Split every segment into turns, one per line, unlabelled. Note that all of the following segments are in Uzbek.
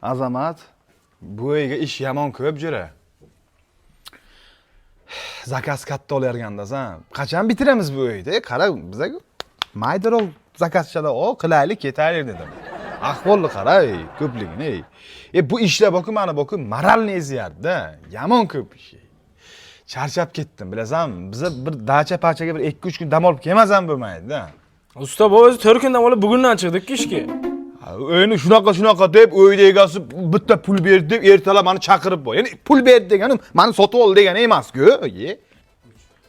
Azamat, bu uyga ish yomon ko'p, jo'ra. Заказ katta olayotgandasan. Qachon bitiramiz bu uyni? Qara, bizaga maydaroq заказ chalar ol, qilaylik, ketaylik dedim. Ahvolni qara, ey, ko'pligini. Ey. Bu ishlar boku, mana boku moralni ezyapti-da. Yomon ko'p ish. Charchab ketdim, bilasanmi? Biza bir dacha pachaga bir 2-3 kun dam olib kelmasam bo'lmaydi-da.
Usta, bu o'zi 4 kun dam olib, bugundan chiqdik ishga.
Uyni shunaqa shunaqa deb, uyni egasi bitta pul berdi deb, ertalab mani chaqirib bor. Ya'ni pul berdi deganim mani sotib oldi degani emas-ku. Ye.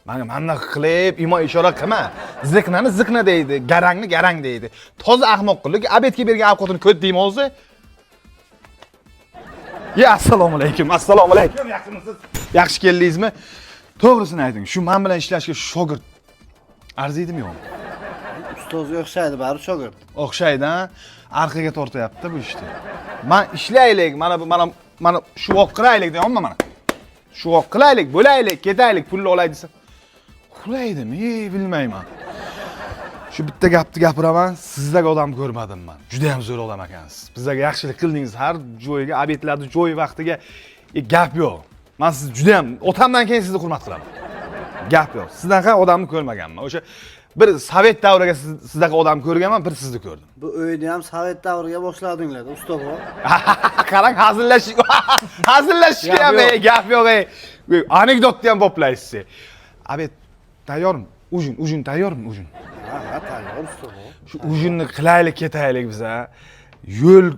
Manga mana bunaqa qilib imo ishora qilma. Ziqnani ziqna deydi, garangni garang deydi. Toza ahmoq qildik, обед ga bergan ovqatini ko't deymi o'zi? Ya, assalomu alaykum, assalomu alaykum. Yaxshimisiz? Yaxshi keldingizmi? To'g'risini ayting, shu men bilan ishlashga shogird arziydimi, yo'qmi?
Ustozga o'xshaydi bari shogird.
O'xshaydi, ha? Arqaga tortyapti bu ishni. Man ishlaylik, mana bu, mana mana shu voq qilaylik deyapman mana. Shu voq qilaylik, bo'laylik, ketaylik, pulni olay desa. Uxlaydimi? Ey, bilmayman. Shu bitta gapni gapiraman, sizdagi odam ko'rmadim man. Juda ham zo'r odam ekansiz. Bizlarga yaxshilik qildingiz, har joyga, обед larni joy vaqtiga, gap yo'q. Man sizni juda ham otamdan keyin sizni hurmat qilaman. Gap yo'q. Sizdaqa odamni ko'rmaganman. O'sha bir sovet davriga sizdaqa odam ko'rganman, bir sizni ko'rdim.
Bu uyni ham sovet davriga boshladinglar, usta bu.
Qarang, hazillashish hazillashishga
Gap
ham
yo'q.
ey, gap yo'q, ey. Anekdotni ham boplaysiz. Обед tayyormi? Ужин, ужин tayyormi, ужин?
Ha, tayyor, usta bu.
Shu ужин ni qilaylik, ketaylik biza. Yo'l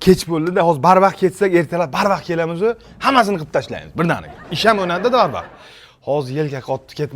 kech bo'ldi-da, hozir barvaqt ketsak, ertalab barvaqt kelamiz, hammasini qilib tashlaymiz birdaniga. Ish ham o'nadi-da barvaqt. Hozir yelka qotdi, ketma.